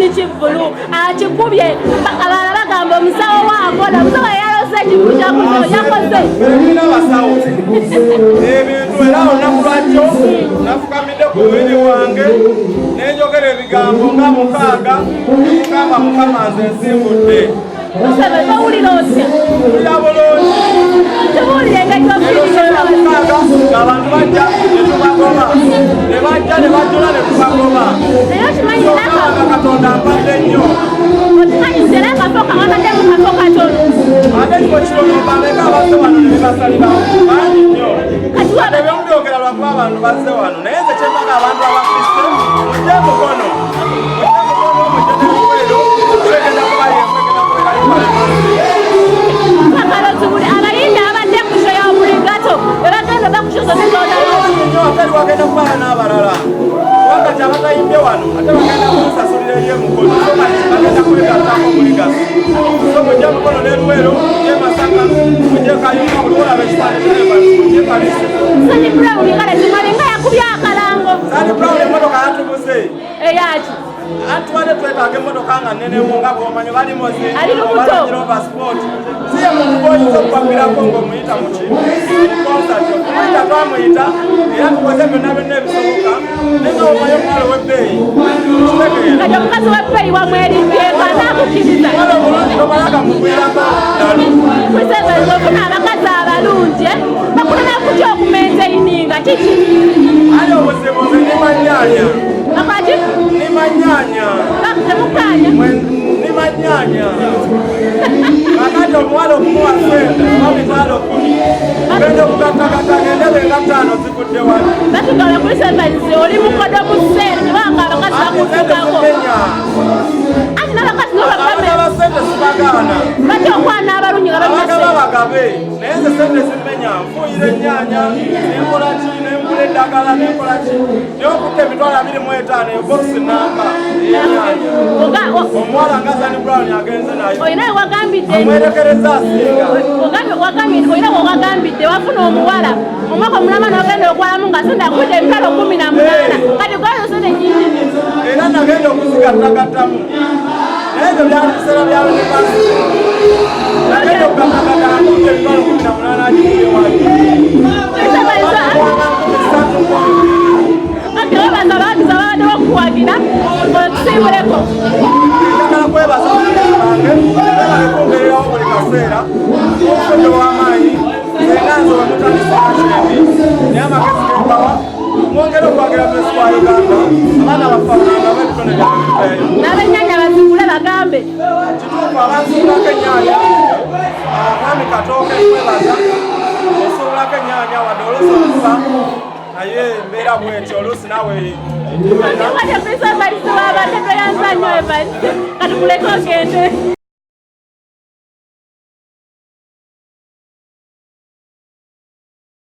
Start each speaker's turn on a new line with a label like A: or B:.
A: nanyini kivvulu akikubye. Abalala bagamba omusawo waakola, omusawo yalose ekivvulu kyakusawo yakoze.
B: Tulina abasawo ebintu, era olunaku lwajjo nafukamidde ku buliri wange nenjogera ebigambo nga 6, nemugamba, "Mukama, nze nsimbudde."
A: Musebe, towulira otya?
B: Mpulira bulungi.
A: Tubuulire engeri.
B: Eroseera 6 ng'abantu bajja netubagoba, ne bajja ne bajjula ne tubagoba.
A: Naye okimanyi
B: nga Katonda mpadde nnyo.
A: Okimanyi nti era akafo kawakadde mu kafo katono.
B: Ate ekifo kitono, bameka abazze wano ne bibasalirawo? Bangi nnyo.
A: Kati waba
B: Ebyomubyogera lwakuba abantu bazze wano, naye nze kyembaga abantu abafise, mujje Mukono, mujje Mukono, mujje nebiwero, egenda kuba yemu, egenda kubeerayo.
A: Kakalo tubuli abayimbi abadde ku show ya Obligato bwe bagenda oba ku show zonna z'odala.
B: Nnyo, ate eri wagenda kubeera n'abalala, kubanga ti abatayimbye wano ate bagenda kunsasulira eri emukono, so kati bagenda kwegattako muligasi. So mujje Mukono n'eruwero, mujje Masaka, mujje Kayunga, buli olaba ekifaananyi kya Evans, mujje Kalisi.
A: Sani Brown kale tumali nga yakubye akalango.
B: Sani Brown emmotoka yatubuze.
A: Eyaki?
B: Atubadde twetaaga emmotoka nga nnenemu, nga bwomanyi balimozi.
A: Ali lubuto.
B: Rover Sport. Si ye muntu gwoyinza okupapirako ng'omuyita muki concert. Okumuyita twamuyita era tukoze byonna byonna ebisoboka, naye nga bwomanyi omuwala ow'ebbeeyi, kitegeera.
A: Kati omukazi w'ebbeeyi wamwerimbyeeko anaakukiriza?
B: Omuwala omulungi tomala gamugwirako ddalu.
A: Museveni, ofuna abakazi abalungi, eh? Bakulema kutya okumaintaininga kiki?
B: Ali obuzibu, nze nima nnyaanya.
A: Akwaki?
B: Nima nnyaanya.
A: Temukkaanya.
B: Nima nnyaanya. Kakati omuwala okumuwa sente oba 100,000, ogenda okugattagatta ng'endebe nga ttaano zivudde wali.
A: Batugala kuri Sevens oli mukodo mu ssente, kubanga abakazi
B: Ati sente
A: bakutukako.
B: zimenya.
A: Ati n'abakazi
B: Abagaba
A: nobakame
B: sente sibagaana.
A: Batya okwana abalungi nga balina
B: Abagaba
A: ssente.
B: bagabe, naye nze sente zimenya. Nfuuyira ennyaanya, nenkola ki, nengula eddagala, nenkola ki, naye okutta 25,000 eyo bokisi namba ey'ennyaanya, omuwala nga Zani Brown agenze nayo.
A: Olina wewagambidde.
B: Amwerekereza asinga.
A: Olina wewagambidde wafuna omuwala omwaka omulama n'ogenda okwalamu nga sente akudde 18,000, kati gwazo sente nyingi.
B: Era nagenda okuzigattagattamu, naye ebyo byali biseera bya university. Nagenda okugattagatta akudde 18,000 agikubye wali 3,000.
A: Kati webaza abawagizi ababadde bakuwagira, otusiibuleko.
B: Njagala kwebaza abawagizi bange, webale kumbeererawo buli kaseera, omusajja w'amaanyi senga nze wemutandisa kyebi, naye amagezi gembawa, mwongere okwagira Miss wa Uganda, abaana bafaananga b'ebitone byabwe biveeyo.
A: N'abennyanya bazigule bagambe.
B: Kituufu, abansuulako ennyaanya, mwami Katooke nkwebaza osuulako ennyaanya, wadde oluusi okuba naye embeera bwetyo, oluusi naawe.
A: Kati Prince Evans wabadde, toyanza nnyo Evans, kati kuleka ogende.